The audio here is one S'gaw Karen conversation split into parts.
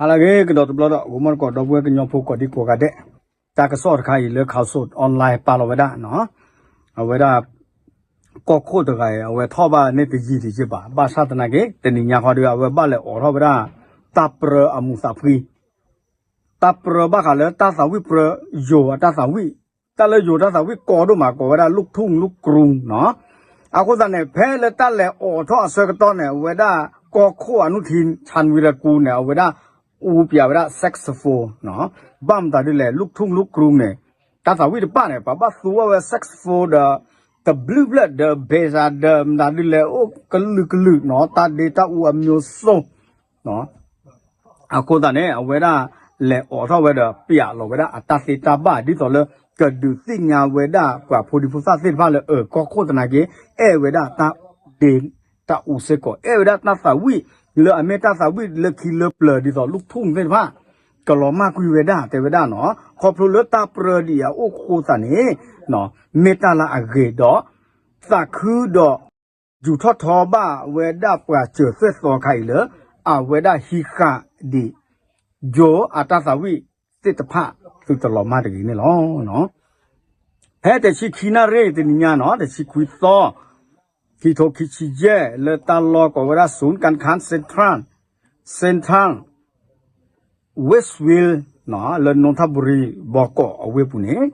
ဟါလၢအဂ့ၤ ကဒီးတဘျီဒီး ဂီၤမီၢ်တကိး ဒီပုၢ်ဝဲၢ်ကညီဖိကိးဒံကိးဂၤဒဲး, တၢ်ကစီၣ်တခါအံၤလၢ Khaosod Online ပာ်လီၤဝဲဒၣ်နီၤ, အဝဲဒၣ် ကီၢ်ခိၣ်တဂၤအံၤ အဝဲထီၣ်ဘၣ်န့ၢ်တယံာ်တယံာ်ဘၣ်, ဘၣ်ဆၣ်သနာ်က့ တနံၤညါဃီဒီး အဝဲဘၣ်လဲၤအိးထီၣ်ဝဲဒၣ် တၢ်ပြၢအမူးသးဖှံ တၢ်ပြၢဘၣ်ဃးလၢတၢ်သးဝံၣ်ပြၢ ယိၤအတၢ်သးဝံၣ်, တၢ်လၢယိၤတၢ်သးဝံၣ်ကိးဒိၣ်မး ကိးဝဲဒၣ် လူၣ်ထူၣ်လူၣ်ကြူးနီၤ. အဃိသတးန့ၣ် ဖဲလၢတၢ်လဲၤအိးထီၣ်အဆၢကတီၢ်န့ၣ် အဝဲဒၣ်ကီၢ်ခိၣ်အနုထံၣ် ဆၣ်ဝံရကူးန့ၣ် အဝဲဒၣ်အူပၠးဝဲဒၣ် saxophone နီၤ. ဘၣ်မတၤဒ်လဲၣ် လူၣ်ထူၣ်လူၣ်ကြူးန့ၣ် တၢ်သးဝံၣ်တဖၣ်န့ၣ် ပှၤဘၣ်သူဝဲ saxophone ဒီး တဘျုးဘျၢၣ်ဒီး bass ဒီးမတၤဒ်လဲၣ် အိၣ်ကလုာ်ကလုာ်နီၤ တၢ်ဒ့တၢ်အူအမျိုးစုံ အဃိသတးန့ၣ် အဝဲဒၣ်လဲၤအိးထီၣ်ဝဲဒီး ပၠးလီၤဝဲဒၣ်အတၢ်သ့တၢ်ဘၣ် ဒ်သိးလၢ ကဒုးသ့ၣ်ညါဝဲဒၣ် ပှၤဖိဒံဖိသၣ်သ့ၣ်တဖၣ်လၢ အၢ ကီၢ်ခိၣ်သနာ်က့ အဲၣ်ဝဲဒၣ်တၢ်ဒ့တၢ်အူစ့ၢ်ကီး အဲၣ်ဝဲဒၣ်တၢ်သးဝံၣ် လၢအမ့ၢ်တၢ်သးဝံၣ်လၢခံလၢပျၢၤ ဒ်သိးလူၣ်ထူၣ်သ့ၣ်တဖၣ် ကလီၤမၢ်ကွံာ်ဝဲဒၣ် တဲဝဲဒၣ်နီၤ. ခီဖျိလၢတၢ်ပြၢဒံးအအိၣ်အဃိသတးန့ၣ် မ့ၢ်တၢ်လၢအဂ့ၤဒီး သးခုဒီး ယူာ်ထီၣ်ထီဘၣ်ဝဲဒၣ်ပှၤစၢၤသွဲၣ်သီခါအံၤလၢ အဝဲဒၣ်ဟံးဃာ်ဒံး ယိၤအတၢ်သးဝံၣ်သ့ၣ်တဖၣ် သုတလီၤမၢ်တဂ့ၤန့ၣ်လီၤ. ဖဲတဆံခံနၣ်ရံၣ်တနံၤညါနီၤ တဆံခွံသီ ခံထိခံဆံယဲၢ် လၢတၢ်လီၢ်ကိးဝဲဒၣ် ศูนย์กักขัง Central Central Westville နီၤ လၢ နူၣ်ထၣ်ဘူရံၤ ဘီကီးအဝ့ၢ်ပူၤန့ၣ်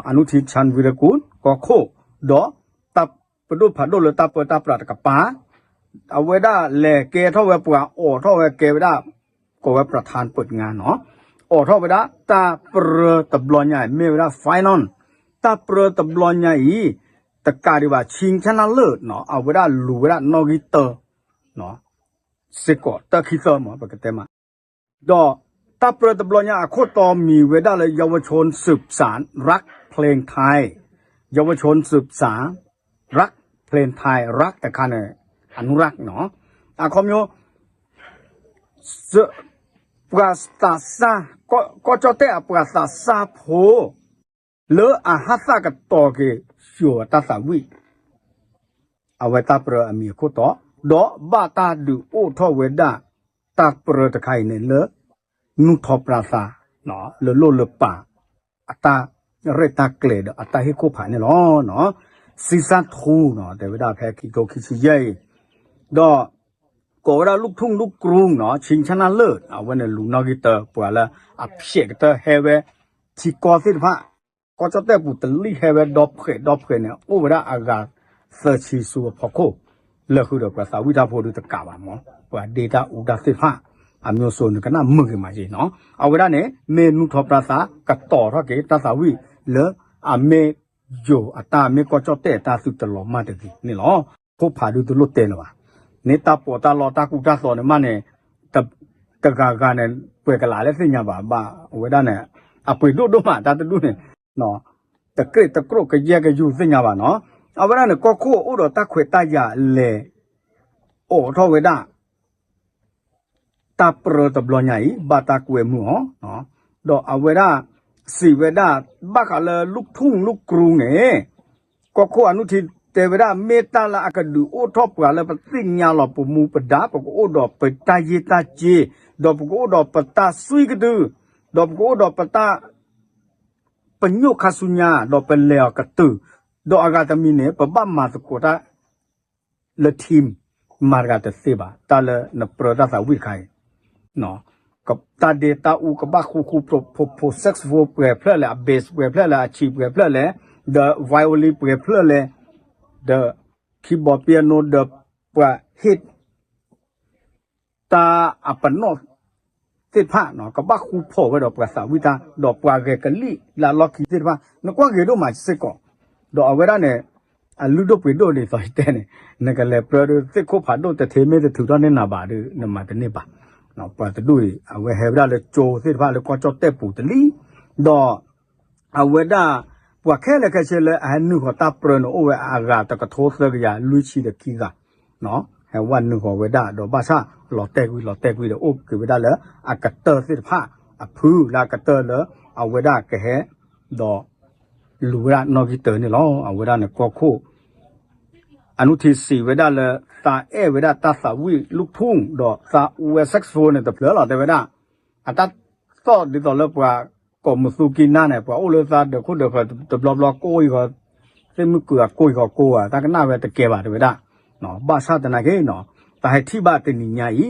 အနုထံၣ် ဆၣ်ဝံရကူး ကီၢ်ခိၣ် ဒီး တၢ်ပဒိၣ်ဖးဒိၣ်လၢတၢ်ပၢတၢ်ပြးတကပၤ အဝဲဒၣ်လဲၤကဲထီၣ်ဝဲပှၤအိးထီၣ်ဝဲကဲဝဲဒၣ် ကိးဝဲ ประธานเปิดงาน နီၤ အိးထီၣ်ဝဲဒၣ်တၢ်ပြၢတဘျီညါအံၤ မ့ၢ်ဝဲဒၣ် final တၢ်ပြၢတဘျီညါအံၤ တကးဒံးဘၣ် ชิงชนะเลิศ နီၤ အဝဲဒၣ်လူၤဝဲဒၣ်နီၣ်ဂံၢ်တၢ စ့ၢ်ကီးတၢ်ခံသၢမး ပကတဲမး ဒီးတၢ်ပြၢတဘျီညါအခိၣ်တီမံၤဝဲဒၣ်လၢ เยาวชนสืบสานรักเพลงไทย เยาวชนสืบสานรักเพลงไทย รัก တခါန့ၣ် อนุรักษ์ နီၤ အခီပညီ ပှၤသးစၢ် ကီၢ်ကၠီၣ်တဲၣ်အပှၤသးစၢ်ဖိ လၢအဟးသၣ်ကတီၤက့ၤ ယိၤအတၢ်သးဝံၣ် အဝဲတၢ်ပြၢအမံၤအခိၣ်တီ ဒီးဘၣ်တၢ်ဒုးအိၣ်ထီၣ်ဝဲဒၣ် တၢ်ပြၢတခါအံၤန့ၣ် လၢနူၢ်ထီၣ်ပြၢသး လၢလိၣ်လၢပာ် အတၢ်ရဲၣ်တၢ်ကျဲၤဒီးအတၢ်ဟ့ၣ်ခိၣ်ဖးန့ၣ်လီၤ. စံစၢ်ထူ တဲဝဲဒၣ်ဖဲခံထိခံဆံယဲၢ်အံၤ ဒီး ကိးဝဲဒၣ် ลูกทุ่งลูกกรุง နီၤ ชิงชนะเลิศ အဝဲန့ၣ်လူၤနီၣ်ဂံၢ်တၢ ပှၤလၢအဖျဲးကတၢၢ်ဟဲဝဲ ထံကီၢ်သ့ၣ်တဖၣ် ကီၢ်ကၠီၣ်တဲၣ်ပူၤတလံၣ်ဟဲဝဲဒီဖှဲးဒီဖှဲးန့ၣ် အိၣ်ဝဲဒၣ်အဂၤသၢဆံဆူအဖီခိၣ် လၢဃုာ်ဒီးပှၤသးဝံၣ်တၢ်ဖိဒုးတကးဘၣ်မး ပှၤဒ့တၢ်အူတၢ်သ့ၣ်တဖၣ် အမျိုးစုံန့ၣ်ကနၣ်မုာ်ဂ့ၤမးက့နီၤ အဝဲဒၣ်န့ၣ် မ့ၢ်နူၢ်ထီၣ်ပြၢသး ကတီၤထီၣ်က့ၤတၢ်သးဝံၣ်လၢအမ့ၢ်ယိၤအတၢ် မ့ၢ်ကီၢ်ကၠီၣ်တဲၣ်အတၢ် သုတလီၤမၢ်တဂ့ၤန့ၣ်လီၤ. ခိၣ်ဖးဒုးတလိၣ်တဲလၢၤဘၣ်. န့ၣ်တၢ်ပီးတၢ်လီတၢ်ကူတၢ်သိးန့ၣ်မးန့ၣ် တဂၤဂၤန့ၣ် ပှဲၤကလးလၢသ့ၣ်ညါဘၣ် ဘၣ်ဝဲဒၣ်န့ၣ် အပှ့ၤဒိၣ်ဒိၣ်မး တၢ်တဒူၣ်န့ၣ် တကြ့ၢ်တကြိၣ်ကယဲၢ်ကယူၢ်သ့ၣ်ညါဘၣ်နီၤ. အဝဲဒၣ်န့ၣ် ကီၢ်ခိၣ်အိၣ်ဒီးတၢ်ခွဲးတၢ်ယာ်လဲၤ အိးထီၣ်ဝဲဒၣ် တၢ်ပြၢတဘျီညါအံၤ ဘၣ်တၢ်ကွဲမုာ်အီၤ, ဒီးအဝဲဒၣ် စံးဝဲဒၣ် ဘၣ်ဃးလၢ ลูกทุ่งลูกกรุง န့ၣ် ကီၢ်ခိၣ်အနုထံတဲဝဲဒၣ် မ့ၢ်တၢ်လၢအကဒုးအိၣ်ထီၣ်ပှၤလၢပသ့ၣ်ညါလီၤပမူပဒါ ပကအိၣ်ဒီးပတၢ်ယ့ၢ်တၢ်စ့ ဒီးပကအိၣ်ဒီးပတၢ်သွံကတုၢ် ဒီးပကအိၣ်ဒီးပတၢ် ပညိၣ်ခါဆူညါ ဒီးပလဲၤအီၤကတုၢ်, ဒီးအဂၤတမံၤန့ၣ် ပဘၣ်မၤသကိးတၢ် လၢ team မၤတဂၤတသ့ဘၣ် တၢ်လၢနပြၢတၢ်သးဝံၣ်တခါအံၤ, တၢ်ဒ့တၢ်အူကဘၣ်ဃူဃူဖိးဖိး saxophone ပှဲၤဖျၢၣ်လဲၣ် အ bass ပှဲၤဖျၢၣ်လဲၣ် အဆံးပှဲၤဖျၢၣ်လဲၣ်, ဒီး violin ပှဲၤဖျၢၣ်လဲၣ်, ဒီး keyboard piano ဒီးပှၤဟ့ၣ် တၢ်အပနီၣ်သ့ၣ်တဖၣ် ကဘၣ်ဃူဖိးဝဲဒီးပှၤသးဝံၣ်တၢ် ဒီးပှၤဂဲၤကလံၣ်လၢအလီၢ်ခံသ့ၣ်တဖၣ် နကွၢ်ဂ့ၤဒိၣ်မးစ့ၢ်ကီး, ဒီးအဝဲဒၣ်န့ၣ် အလုၢ်ဒိၣ်ပှ့ၤဒိၣ်ဒ်သိးယတဲန့ၣ် နကလဲၤပြၢဒီးသ့ၣ်ခိၣ်ဖးဒိၣ်တထ့မ့ၢ်တထုးထီၣ်န့ၢ်နၤဘၣ်ဒီး နမၤတန့ၢ်ဘၣ်. ပှၤတဒူၣ်အံၤ အဝဲဟဲဝဲဒၣ်လၢကၠိသ့ၣ်တဖၣ်လၢကီၢ်ကၠီၣ်တဲၣ်ပူၤတလံ, ဒီး အဝဲဒၣ် ပှၤခဲလၢာ်ခဲဆ့လၢအဟဲနုာ်ဃီၤတၢ်ပြၢန့ၣ် အိၣ်ဝဲအဂၤတကထိသၢကယၤလွံၢ်ဆံဒီးခံဂၤ, ဟဲဝဲနုာ်ဃီၤဝဲဒၣ် ဒီးဘၣ်ဆၣ်လီၤတဲာ်ကွံာ်လီၤတဲာ်ကွံာ်ဒီး အိၣ်က့ၤဝဲဒၣ်လၢအကတၢၢ်သ့ၣ်တဖၣ်အဖုလၢအကတၢၢ်လၢ အဝဲဒၣ်ကဟဲ ဒီး လူၤဝဲဒၣ်နီၣ်ဂံၢ်တၢန့ၣ်လီၤ. အဝဲဒၣ်န့ၣ်ကီၢ်ခိၣ် အနုထံစံးဝဲဒၣ်လၢ သးအဲၣ်ဝဲဒၣ်တၢ်သးဝံၣ် ลูกทุ่ง ဒီးသးအူဝဲ saxophone န့ၣ်တဖျၢၣ်လီၤ တဲဝဲဒၣ်. တၢ်သီၣ်ဒ်သိးလၢပှၤကိးမုၢ်သူကံနါန့ၣ် ပှၤအိၣ်လၢသးဒၢးခိၣ်ဒၢးဃၢၤတဘျီဘျီကိးဂီၤ, သ့ၣ်မုၢ်ကုာ်အကိးဂီၤကိးဂၤ တၢ်ကနၣ်ဝဲတကဲဘၣ်တဲဝဲဒၣ်. ဘၣ်ဆၣ်သနာ်က့နီၤ, သးဟဲထံၣ်ဘၣ်တနံၤညါအံ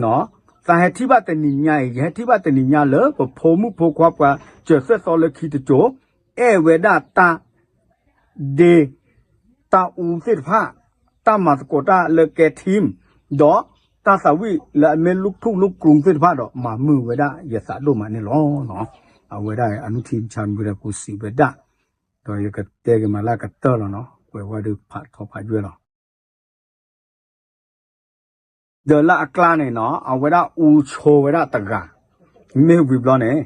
ၤ, သးဟဲထံၣ်ဘၣ်တနံၤညါအံၤ ယဟဲထံၣ်ဘၣ်တနံၤညါလၢပဖိမုၣ်ဖိခွါပှၤစၢၤသွဲၣ်သီလၢခံတစိၤ အဲၣ်ဝဲဒၣ်တၢ် ဒ့, တၢ်အူသ့ၣ်တဖၣ်, တၢ်မၤသကိးတၢ်လၢကဲ team, ဒီးတၢ်သးဝံၣ်လၢအမ့ၢ်လူၢ်ထူၣ်လူၢ်ကရူၢ်သ့ၣ်တဖၣ်ဒီး မၤမုာ်ဝဲဒၣ်ယသးဒိၣ်မးန့ၣ်လီၤ. အဝဲဒၣ်အနုထံဆၢမုၢ်ဒီးပူၤစံးဝဲဒၣ်, ဒီးယကတဲက့ၤမးလၢအကတၢၢ်လီၤနီၤ, ကွဲးဝဲဒၣ်ဖးထီဖးယွဲၢ်လီၤ. ဒီးလၢအကျါန့ၣ်နီၤ အဝဲဒၣ်အူဆိဝဲဒၣ်တဂၤ, မ့ၢ်ဝံၤဘျီန့ၣ်,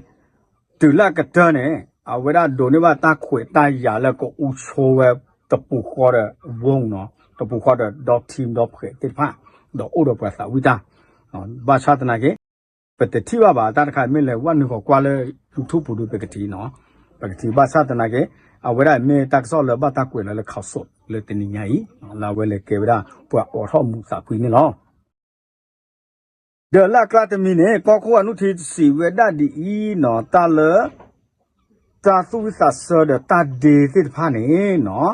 တုၤလၢအကတၢၢ်န့ၣ် အဝဲဒၣ်ဒိးန့ၢ်ဘၣ်တၢ်ခွဲးတၢ်ယာ်လၢကအူဆိဝဲတပူၤဃီဒီး ဝိနီၤ, တပူၤဃီဒီးဒီ team ဒီဖှဲးသ့ၣ်တဖၣ်, ဒီးအိၣ်ဒီးပှၤသးဝံၣ်တၢ်, ဘၣ်ဆၣ်သနာ်က့ ပတထံၣ်ဘၣ်ဘၣ် တၢ်တခါမ့ၢ်လဲၤဝဲနုာ်ဃီၤကွၢ်လၢ YouTube ပူၤဒီးပကထံၣ်နီၤ, ပကထံၣ်ဘၣ်ဆၣ်သနာ်က့ အဝဲဒၣ်မ့ၢ်တၢ်ကစီၣ်လၢဘၣ်တၢ်ကွဲးလီၤလၢ ခီးစိး လၢတနံၤညါအံၤ, လၢအဝဲလဲၤကဲဝဲဒၣ် ပှၤအိးထီၣ်မူးသးဖှံန့ၣ်လီၤ. ဒီးလၢအကျါတမံၤန့ၣ် ကီၢ်ခိၣ်အနုထံစံးဝဲဒၣ်ဒ်အံၤနီၤ, တၢ်လၢ တၢ်သူၣ်ဝံၣ်သးဆၢဒီးတၢ်ဒ့သ့ၣ်တဖၣ်န့ၣ်နီၤ,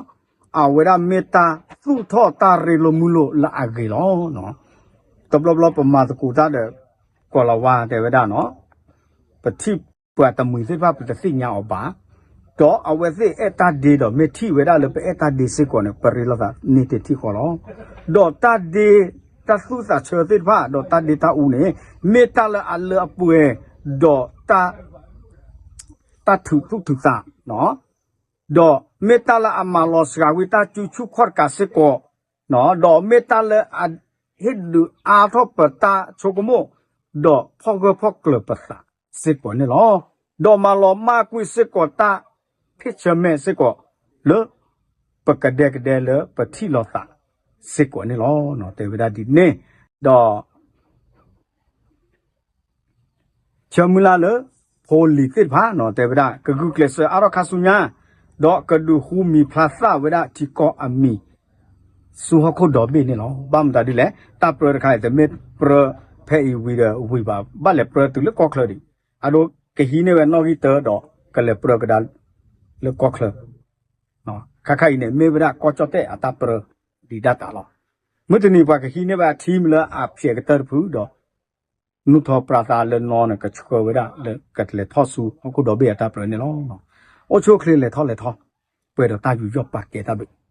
အဝဲဒၣ်မ့ၢ်တၢ်သူၣ်ထီၣ်တၢ်ရ့လိာ်မုာ်လိာ်လၢအဂ့ၤလီၤ. တဘျီဘျီပမၤသကိးတၢ်ဒီး ကိၤလၤဝါတဲဝဲဒၣ်နီၤ, ပထံၣ်ပှၤတမှံၤသ့ၣ်တဖၣ် ပတသ့ၣ်ညါအီၤဘၣ်, ဒီးအဝဲသ့ၣ်အဲၣ်တၢ်ဒ့ဒီး မ့ၢ်ထံၣ်ဝဲဒၣ်လၢပအဲၣ်တၢ်ဒ့စ့ၢ်ကီးန့ၣ် ပရ့လိာ်သးန့ၢ်တထံၣ်ဃီလီၤ. ဒီးတၢ်ဒ့ တၢ်သူၣ်သးဆၢသ့ၣ်တဖၣ် ဒီးတၢ်ဒ့တၢ်အူန့ၣ် မ့ၢ်တၢ်လၢအလၢအပှဲၤ ဒီး တၢ်ထုးသူၣ်ထုးသး, ဒီးမ့ၢ်တၢ်လၢအမၤလီၤစှၤဝံၤတၢ်စုဆူၣ်ခီၣ်တကးစ့ၢ်ကီး, ဒီးမ့ၢ်တၢ်လၢအဟ့ၣ်ဒုးအါထီၣ်ပတၢ်ဆိကမိၣ်, ဒီးဖီၣ်ဂၢၢ်ဖီၣ်ကျၢၤပသးစ့ၢ်ကီးန့ၣ်လီၤ. ဒီးမၤလီၤမၢ်ကွံာ်စ့ၢ်ကီးတၢ်ဖ့ၣ်ဆၢမဲာ်စ့ၢ်ကီး လၢ ပကဒဲကဒဲလၢပထံၣ်လိာ်သးစ့ၢ်ကီးန့ၣ်လီၤ. တဲဝဲဒၣ်ဒ်န့ၣ်, ဒီး ဆၢမုၢ်လၢ်လၢ ဖိလံၤသ့ၣ်တဖၣ်နီၤ တဲဝဲဒၣ် ကဂုာ်ကျဲးစၢးအါထီၣ်ခါဆူညါ, ဒီးကဒုးဃူမံၤဖျါသၣ်ဝဲဒၣ်ထံကီၢ်အမံၤ ဆူဟီၣ်ခိၣ်ဒီဘ့ၣ်န့ၣ်လီၤ. ဘၣ်မတၤဒ်လဲၣ်, တၢ်ပြၢတခါအံၤ တမ့ၢ်ပြၢဖဲအံၤဝံၤဒီးဝံၤဘၣ်, ဘၣ်လဲၤပြၢတုၤလၢကီၢ်ချၢဒံး, အဒိကဟံးန့ၢ်ဝဲနီၣ်ဂံၢ်တၢဒီး ကလဲၤပြၢကဒါလၢကီၢ်ချၢ ခါခါအံၤန့ၣ် မ့ၢ်ဝဲဒၣ်ကီၢ်ကၠီၣ်တဲၣ်အတၢ်ပြၢဒံးဒၣ်တၢ်လီၤ. မုၢ်တနံၤပှၤကဟံးန့ၢ်ဝဲအ team လၢအဖျဲးကတၢၢ်တဖုဒီး နူၢ်ထီၣ်ပြးသးလၢနီၤန့ၣ် ကဆှၢဝဲဒၣ်လၢကလဲၤထီၣ်ဆူဟီၣ်ခိၣ်ဒီဘ့ၣ်အတၢ်ပြၢန့ၣ်လီၤ. အိၣ်ဆူၣ်အိၣ်ချ့လဲၤထီၣ်လဲၤထီၣ်, ပှဲၤဒီးတၢ်ယူးယီၣ်ပာ်ကဲတၢ်ဘျုး